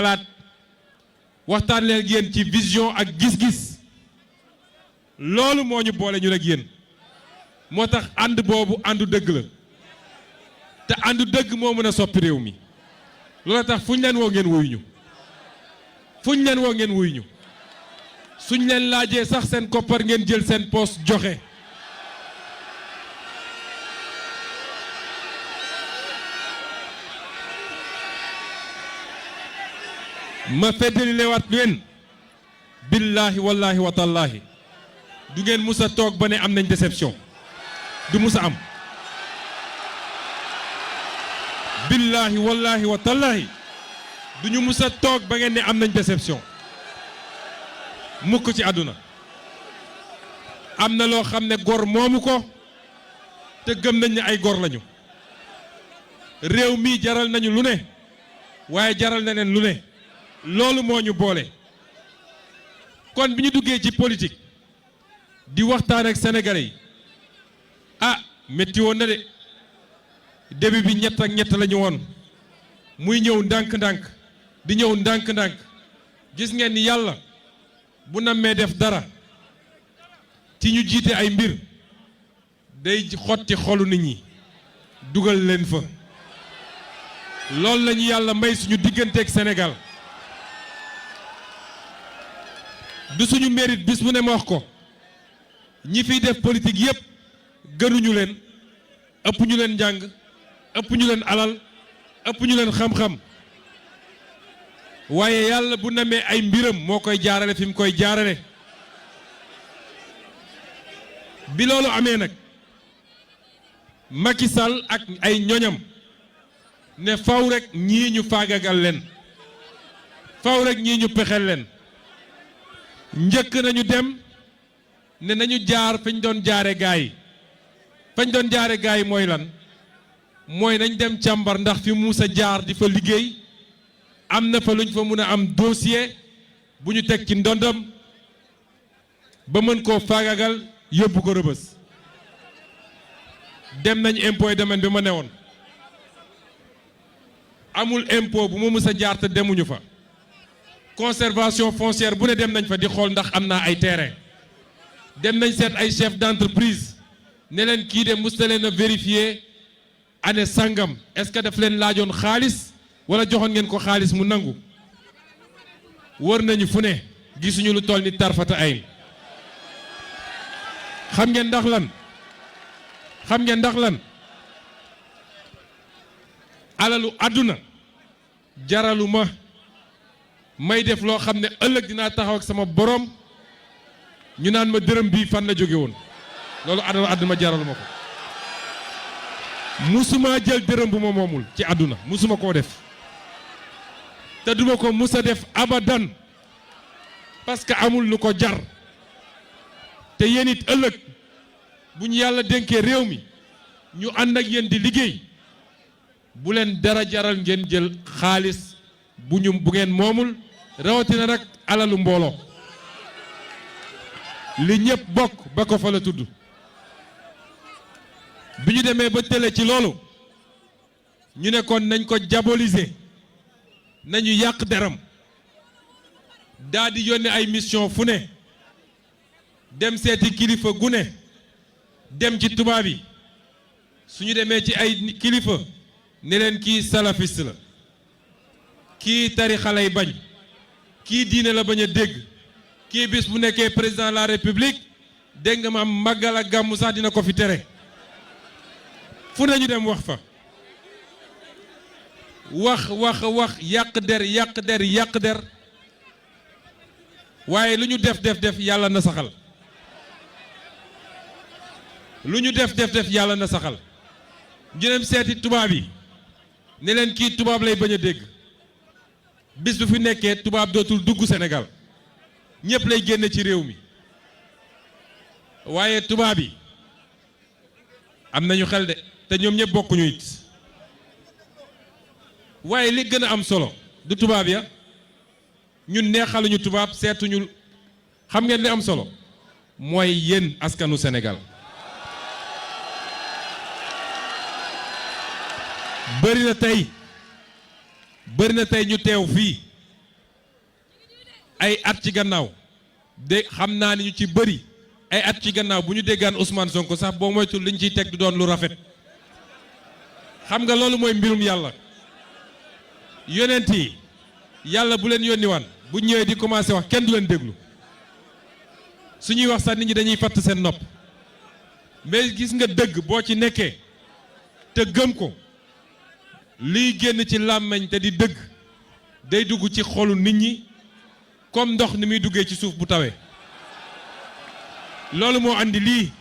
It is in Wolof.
xalaat waxtaan leen ak yéen ci vision ak gis-gis loolu moo ñu boole ñun ak yéen moo tax ànd boobu àndu dëgg la te àndu dëgg moo mën a soppi réew mi loolu tax fu ñu leen woo ngeen wuyu ñu fu ñu leen woo ngeen wuyu ñu suñ leen laajee sax seen koppar ngeen jël seen poos joxe ma feddali lewaat leen billaahi wallaahi wa tallaahi du ngeen mus a toog ba ne am nañ déception du mus a am billaahi wallaahi wa tallaahi du ñu mus a toog ba ngeen ne am nañ déception mukk ci àdduna am na loo xam ne gor moomu ko te gëm nañ ne ay gor lañu réew mi jaral nañu lu ne waaye jaral na leen lu ne loolu moo ñu boole kon bi ñu duggee ci politique di waxtaan ak sénégalais yi ah métti woon na de début bi ñett ak ñett la ñu woon muy ñëw ndànk-ndànk di ñëw ndànk-ndànk gis ngeen ni yàlla bu nammee def dara ci ñu jiite ay mbir day xotti xolu nit ñi dugal leen fa loolu la ñu yàlla may suñu digganteeg Sénégal du suñu mérite bis bu ne ma wax ko ñi fiy def politique yépp gënuñu leen ëpp ñu leen njàng ëpp ñu leen alal ëpp ñu leen xam-xam waaye yàlla bu namee ay mbiram moo koy jaarale fi mu koy jaarale bi loolu amee nag Macky Sall ak ay ñoñam ne faw rek ñii ñu faagagal leen faw rek ñii ñu pexel leen njëkk nañu dem ne nañu jaar fañ doon jaare gaay yi fañ doon jaare gaay yi mooy lan mooy nañ dem càmbar ndax fi Moussa jaar di fa liggéey am na fa luñ fa mun a am dossier bu ñu teg ci ndondam ba mën koo faagagal yóbbu ko rëbës dem nañ impôt et domaine bi ma newoon amul impôt bu ma mës a jaar te demuñu fa conservation foncière bu ne dem nañ fa di xool ndax am naa ay terrain dem nañ seet ay chef d'entreprise ne leen kii de mës na leen a vérifier année sangam est-ce que daf leen laajoon xaalis wala joxoon ngeen ko xaalis mu nangu wër nañu fu ne gisuñu lu toll ni tarfata ay xam ngeen ndax lan alalu àdduna jaralu ma may def loo xam ne ëllëg dinaa taxaw ak sama borom ñu naan ma dërëm bii fan la jóge woon loolu alalu àdduna jaralu ma ko musuma jël dërëm bu ma moomul ci àdduna musuma koo def te duma ko musa def abadan parce que amul lu ko jar te yéen it ëllëg bu ñu yàlla dénkee réew mi ñu ànd ak yéen di liggéey bu leen dara jaral ngeen jël xaalis bu ngeen moomul rawatina nag alalu mbooloo li ñëpp bokk ba ko fa la tudd bi ñu demee ba télé ci loolu ñu ne kon nañ ko diaboliser nañu yàq deram daa di yónnee ay mission fu ne dem seeti kilifa gu ne dem ci tubaab yi suñu demee ci ay kilifa ne leen kii salafiste la kii tarixa lay bañ kii diine la bañ a dégg kii bis bu nekkee président de la république dégg nga ma am màggal ak gàmmu sax dina ko fi tere fu ne ñu dem wax fa wax yàq der waaye lu ñu def yàlla na saxal lu ñu def yàlla na saxal ñu dem seeti tubaab yi ne leen kii tubaab lay bañ a dégg bis bu fi nekkee tubaab dootul dugg Sénégal ñëpp lay génne ci réew mi waaye tubaab yi am nañu xel de te ñoom ñëpp bokkuñu it waaye li gën a am solo du tubaab ya ñun neexaluñu tubaab seetuñu xam ngeen li am solo mooy yéen askanu Sénégal bëri na tey ñu teew fii ay at ci gannaaw de xam naa ni ñu ci bëri ay at ci gannaaw bu ñu déggaan Ousmane Sonko sax boo moytul liñ ciy teg du doon lu rafet xam nga loolu mooy mbirum yàlla yonent yi yàlla bu leen yónni waan bu ñëwee di commencé wax kenn du leen déglu suñuy wax sax nit ñi dañuy fatt seen nopp mais gis nga dëgg boo ci nekkee te gëm ko liy génn ci làmmiñ te di dëgg day dugg ci xolu nit ñi comme ndox ni muy duggee ci suuf bu tawee loolu moo andi lii